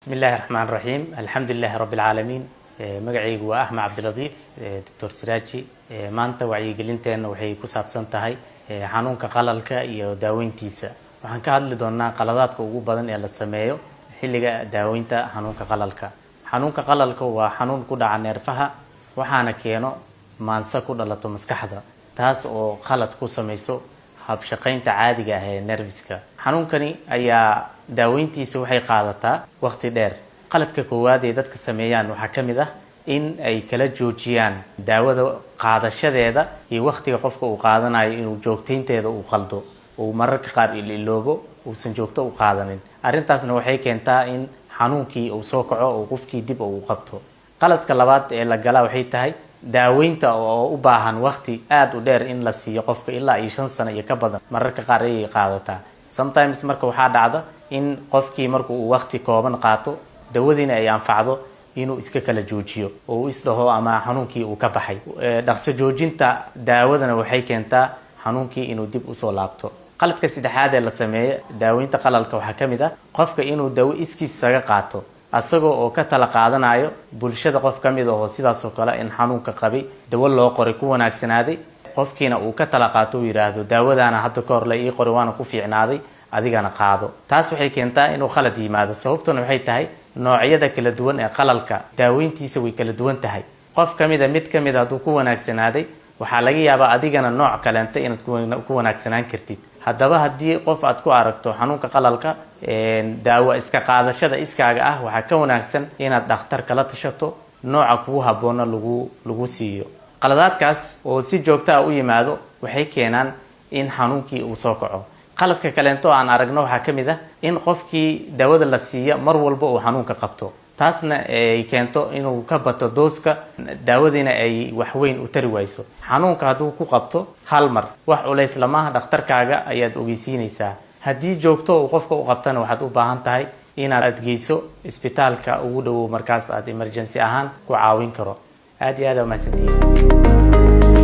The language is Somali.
Bismi illaahi raxmaan raxiim, alxamdu lilaahi rabbi alcaalamiin. Magacaygu waa Axmed Cabdilatiif, Doctor Siraaji. Maanta wacyigelinteenna waxay ku saabsan tahay xanuunka qalalka iyo daaweyntiisa. Waxaan ka hadli doonaa qaladaadka ugu badan ee la sameeyo xilliga daaweynta xanuunka qalalka. Xanuunka qalalka waa xanuun ku dhaca neerfaha, waxaana keeno maanse ku dhalato maskaxda, taas oo qalad ku sameyso habshaqeynta caadiga ah ee nerviska. Xanuunkani ayaa daaweyntiisa waxay qaadataa waqti dheer. Qaladka koowaad ee dadka sameeyaan waxaa ka mid ah in ay kala joojiyaan daawada qaadashadeeda iyo waqtiga qofka uu qaadanayo, inuu joogtaynteeda uu qaldo, uu mararka qaar ililoobo, uusan joogto u qaadanin. Arrintaasna waxay keentaa in xanuunkii uu soo kaco oo qofkii dib uu qabto. Qaladka labaad ee la galaa waxay tahay daaweynta oo u baahan waqti aada u dheer in la siiyo qofka, ilaa iyo 5 sano iyo ka badan mararka qaar ayay qaadataa sometimes. Marka waxaa dhacda in qofkii marku uu waqti kooban qaato, dawadiina ay anfacdo, inuu iska kala joojiyo oo uu isdhaho ama xanuunkii uu ka baxay. Dhaqso joojinta daawadana waxay keentaa xanuunkii inuu dib usoo laabto. Qaladka saddexaad ee la sameeyo daaweynta qalalka waxaa ka mid ah qofka inuu dawo iskiis isaga qaato, asagoo oo ka tala qaadanayo bulshada qof ka mid ahoo sidaasoo kale in xanuunka qabay, dawo loo qoray, ku wanaagsanaaday. Qofkiina uu ka tala qaato, uu yidhaahdo: "Daawadaana hadda ka hor la ii qoray, waana ku fiicnaaday, adigana qaado." Taas waxay keentaa inuu khalad yimaado. Sababtuna waxay tahay noocyada kala duwan ee qalalka daaweyntiisa way kala duwan tahay. Qof ka mida, mid ka mid a hadduu ku wanaagsanaaday, waxaa laga yaabaa adigana nooc kaleenta inaad ku wanaagsanaan kartid. Haddaba haddii qof aad ku aragto xanuunka qalalka, daawo iska qaadashada iskaaga ah waxaa ka wanaagsan inaad dhakhtar kala tashato, nooca kugu habboonna lagu siiyo. Qaladaadkaas oo si joogto ah u yimaado waxay keenaan in xanuunkii uu soo kaco. Qaladka kaleento aan aragno waxaa ka mid ah in qofkii daawada la siiya mar walba uu xanuunka qabto, taasna ay keento inuu ka bato dose-ka daawadiina ay waxweyn u tari wayso. Xanuunka hadduu ku qabto hal mar, wax culays lamaha, dhakhtarkaaga ayaad ogeysiinaysaa. Haddii joogto uu qofka u qabtana, waxaad u baahan tahay inaad aad geyso isbitaalka ugu dhowow, markaas aad emergency ahaan ku caawin karo. Aad iyo aad aa mahadsantihiin.